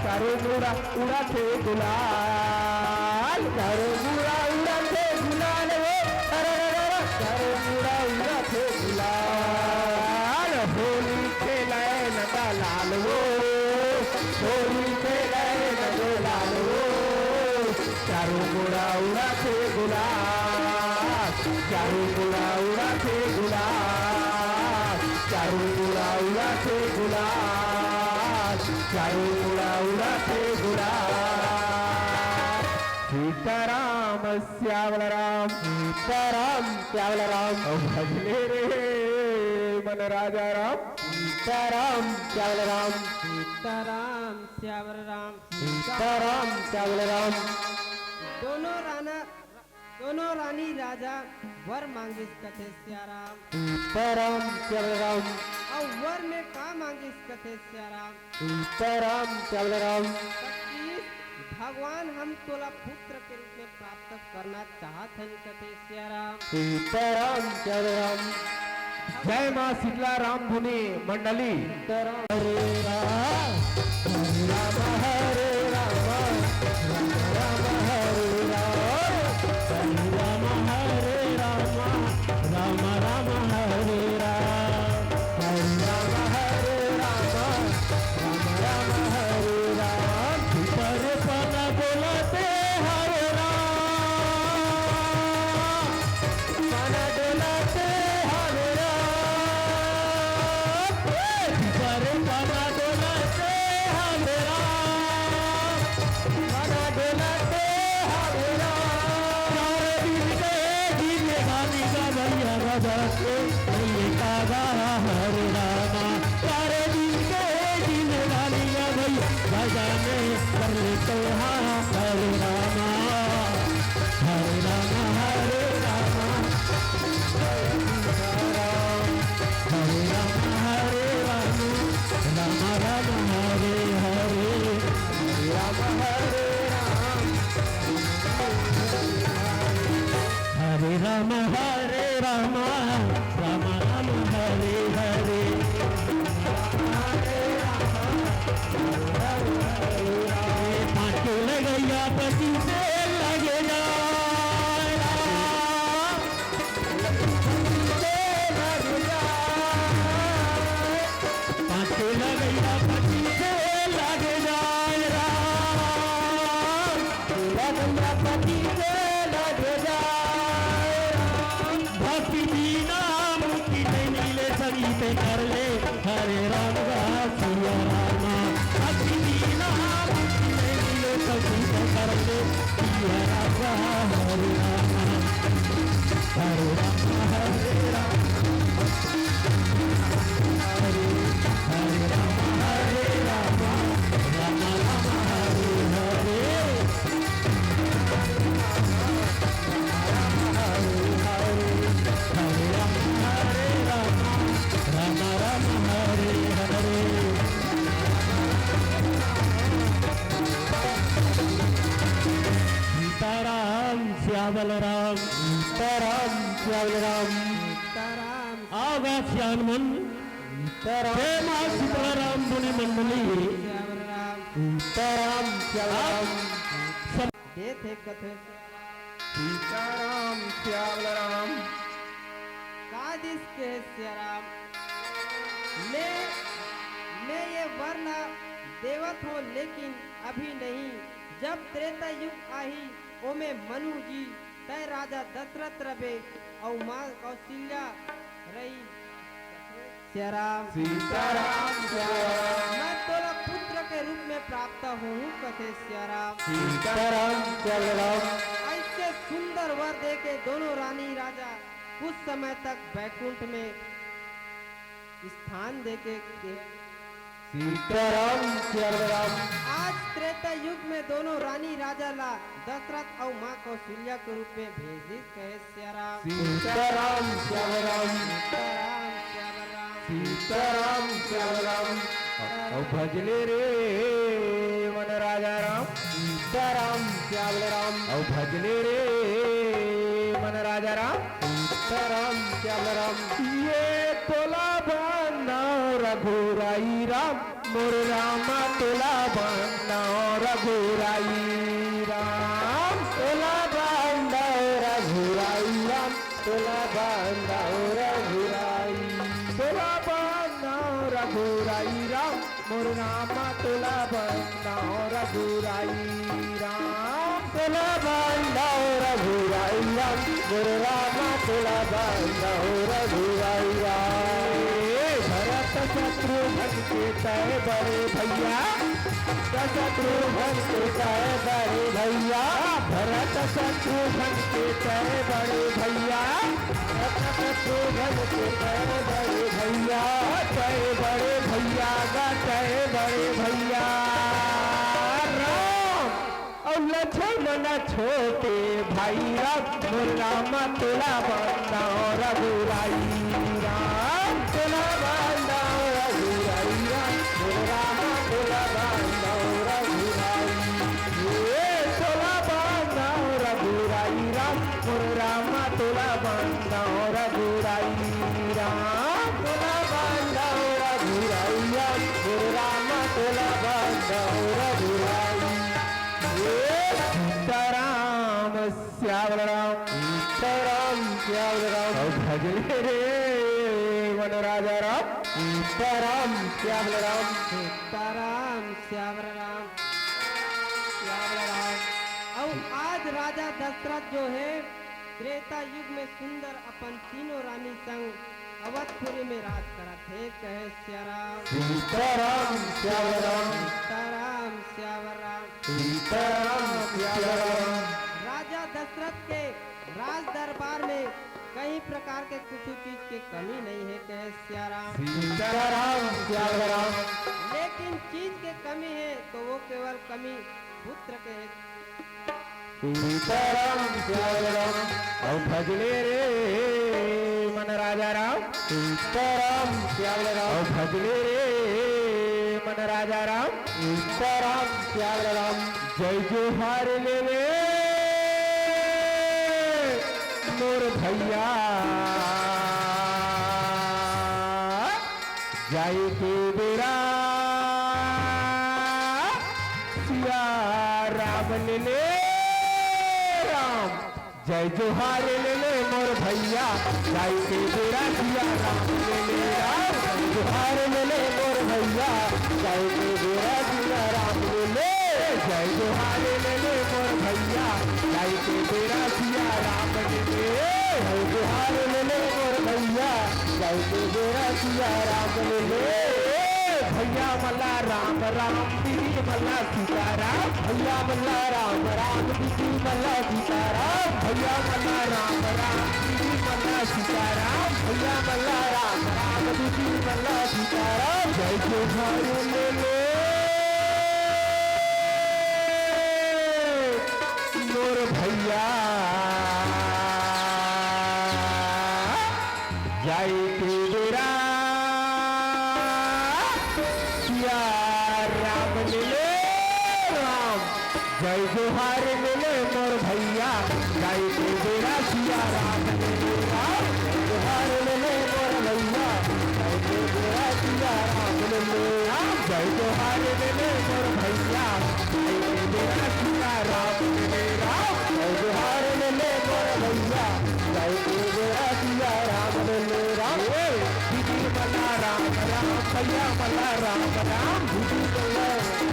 चारों मुड़ा उड़ाथे गुलाल। चारों मुड़ा उड़ाथे गुलाल ओ, चारों मुड़ा उड़ाथे गुलाल। होली खेलाए नंदा लाल ओ, होली खेलाए नंदा लाल ओ, चारों मुड़ा उड़ाथे गुलाल। चारों मुड़ा उड़ाथे गुलाल, चारों मुड़ा उड़ाथे गुलाल, चारों मुड़ा उड़ाथे गुलाल। सीताराम श्याम राम, सीताराम श्याम राम। अउ भजले रे मन राजा राम। सीताराम श्याम राम। सीताराम श्याम राम। सीताराम श्याम राम। दोनों राना दोनों रानी राजा वर मांगिस कथे सियाराम। सीताराम श्याम राम। अउ वर में का मांगिस कथे सियाराम। सीताराम श्याम राम। कथिस भगवान हम तोला पुत्र के रूप में प्राप्त करना चाहत हन कथे सियाराम। सीताराम श्याम राम। जय माँ शीतला राम धुनी मंडली। सीताराम। हरे राम, हरे राम, हरे राम, राम राम, हरे राम, हरे राम, हरे राम, हरे राम, राम राम, हरे राम, हरे राम, हरे राम, राम राम, हरे राम। परे पन बोलते हरे राम। पन डोलते हवे राम, ए, परे पन डोलते हवे राम, पन डोलते हवे राम। चार दिन के जिंदगानी गवैया गवा के, भैया कागा हरे रामा। चार दिन के जिंदगानी गवैया गवा के, कर लेते हाँ हरे रामा। हरे राम, हरे राम, हरे राम, हरे राम, राम राम, हरे हरे, हरे राम, हरे राम, हरे राम, हरे राम, राम राम, हरे हरे। पाँच लगैया पति से लगे जाए राम। पाँच लगैया पति से लगे जाए राम। लगैया पति से लगे जाए राम। भक्ति बिना मुक्ति नहीं मिले, संगीत कर ले। हरे राम गा सिया राम, भक्ति बिना मुक्ति नहीं मिले, संगीत कर ले। सिया राम गा हरे राम, हरे राम, हरे राम, हरे, हरे राम, हरे राम, राम राम, हरे हरे। हरे राम, हरे राम, राम राम, हरे हरे। सीताराम श्याम राम, सीताराम श्याम राम। सीताराम। आओ गा सियान मन। सीताराम। जय माँ शीतला राम धुनी मंडली। सीताराम श्याम राम। सब देथे कथे सीताराम श्याम राम। का दिस के सियाराम, मैं, मैं ये वर ला देवत हों, लेकिन अभी नहीं। जब त्रेता युग आही, ओमे मनु जी, तय राजा दशरथ रबे, अउ माँ कौशल्या रही। सियाराम। सीताराम सियाराम। मैं तोला पुत्र के रूप में प्राप्त होहूँ कथे सियाराम। सीताराम सियाराम। ऐसे सुंदर वर दे के दोनों रानी राजा कुछ समय तक बैकुंठ में स्थान दे के, के सीताराम सियाराम। आज त्रेता युग में दोनों रानी राजा ला दशरथ अउ माँ कौशल्या के रूप में भेजिस कहे सियाराम। सीताराम सियाराम। सीताराम सियाराम। सीताराम सियाराम। अउ भजले रे मन राजा राम। सीताराम सियाराम। अउ भजले रे मन राजा राम। सीताराम सियाराम। ये तोला बांधव रघुराई राम। मोर रामा तोला बांधव रघुराई राम, तोला बांधव रघुराई राम, तोला बांधव रघुराई, तोला बांधव रघुराई राम, मोर रामा तोला बांधव रघुराई राम, तोला बांधव रघुराई राम। मोर रामा तोला बंदौं रघुराई राम। भरत शत्रुघ्न के तय बड़े भैया, शत्रुघ्न के तय बड़े भैया, भरत शत्रुघ्न के तय बड़े भैया, भरत शत्रुघ्न के तय बड़े भैया, तय बड़े भैया गा, तय बड़े भैया। राम अउ लक्ष्मण छोटे भाई राम, मोर राम तोला बंदौं रघुराई राम, तोला बंदौं रघुराई राम, मोर राम तोला बंदौं रघुराई। ए तोला बंदौं रघुराई राम, मोर राम तोला बंदौं रघुराई राम, तोला बंदौं रघुराई राम, मोर राम तोला बंदौं रघुराई। ए सीताराम श्यावल राम, सीताराम श्यावल राम। अउ भजले रे मन राजा राम, सीताराम श्यावल राम। सीताराम श्यावल राम, श्यावल राम। अउ आज राजा दशरथ जो हे, त्रेता युग में सुंदर अपन तीनों रानी संग अवधपुरी में राज करत हे। कहे सिया राम। सीताराम श्यावल राम। सीताराम श्यावल राम। सीताराम श्यावल राम। राजा दशरथ के राज दरबार में कहीं प्रकार के कुछ चीज के कमी नहीं है। कहे सिया राम। सीताराम श्यावल राम। लेकिन चीज के कमी है तो वो केवल कमी पुत्र के है। सीताराम श्यावल राम। अउ भजले रे मन राजा राम। सीताराम श्यावल राम। अउ भजले रे मन राजा राम। सीताराम श्यावल राम। जय जोहार ले ले मोर भैया। जाए के बेरा सिया राम ले ले राम। जय जोहार ले ले मोर भैया, जाए के बेरा सिया राम ले ले राम। जय जोहार ले ले मोर भैया, जाए के बेरा सिया राम ले ले। जय जोहार ले ले मोर भैया, जाए के बेरा सिया राम ले ले। जय जोहार ले ले मोर भैया, जाए के बेरा सिया राम ले ले। भैया मला राम राम, दीदी मला सीताराम। भैया मला राम राम, दीदी मला सीताराम। भैया मला राम राम, दीदी मला सीताराम। भैया मला राम राम, दीदी मला सीताराम। जय जोहार ले ले मोर भैया, जाए के बेरा सिया राम ले ले राम। जय जोहार ले ले मोर भैया, जाए के बेरा सिया राम ले ले राम। जय जोहार ले ले मोर भैया, जाए के बेरा सिया राम ले ले राम। जय जोहार ले ले मोर भैया, जाए के बेरा सिया राम ले ले राम। जय जोहार ले ले मोर भैया, जाए के बेरा सिया राम ले ले राम। ए, दीदी मला राम राम, भैया मला राम राम। दीदी मला राम,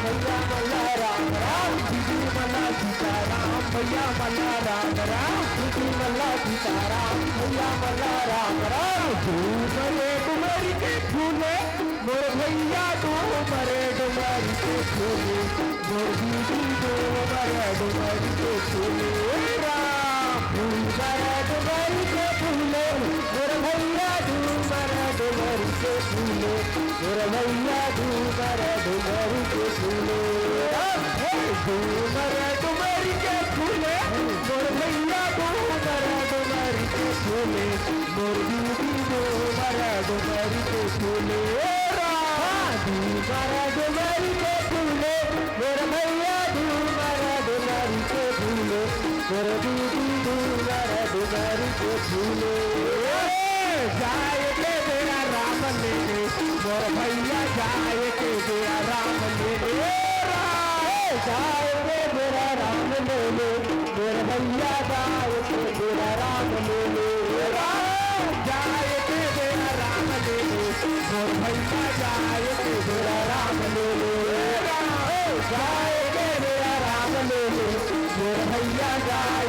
भैया मला राम राम। दीदी मला सीताराम, भैया मला राम राम। दीदी मला सीताराम, भैया मला राम राम। झूमरे डुमर के फूले, मोर भैया डूमर डुमर के फूले, मोर दीदी डूमर डुमर के फूले। राम डूमर डुमर के फूले, मोर भैया डूमर डुमर के फूले, मोर भैया डूमर डुमर के फूले। राम हे डूमर डुमर के फूले, मोर भैया डूमर डुमर के फूले, मोर दीदी डूमर डुमर के फूले। राम डूमर डुमर के फूले, मोर भैया डूमर डुमर के फूले, मोर दीदी डूमर डुमर के फूले। जाए के बेरा राम ले ले, मोर भैया जाए के बेरा राम ले ले। राम जाए के बेरा राम ले ले, मोर भैया जाए के बेरा राम ले ले। राम जाए के बेरा राम ले ले, मोर भैया जाए के बेरा राम ले ले। राम जाए के बेरा राम ले ले, मोर भैया जाए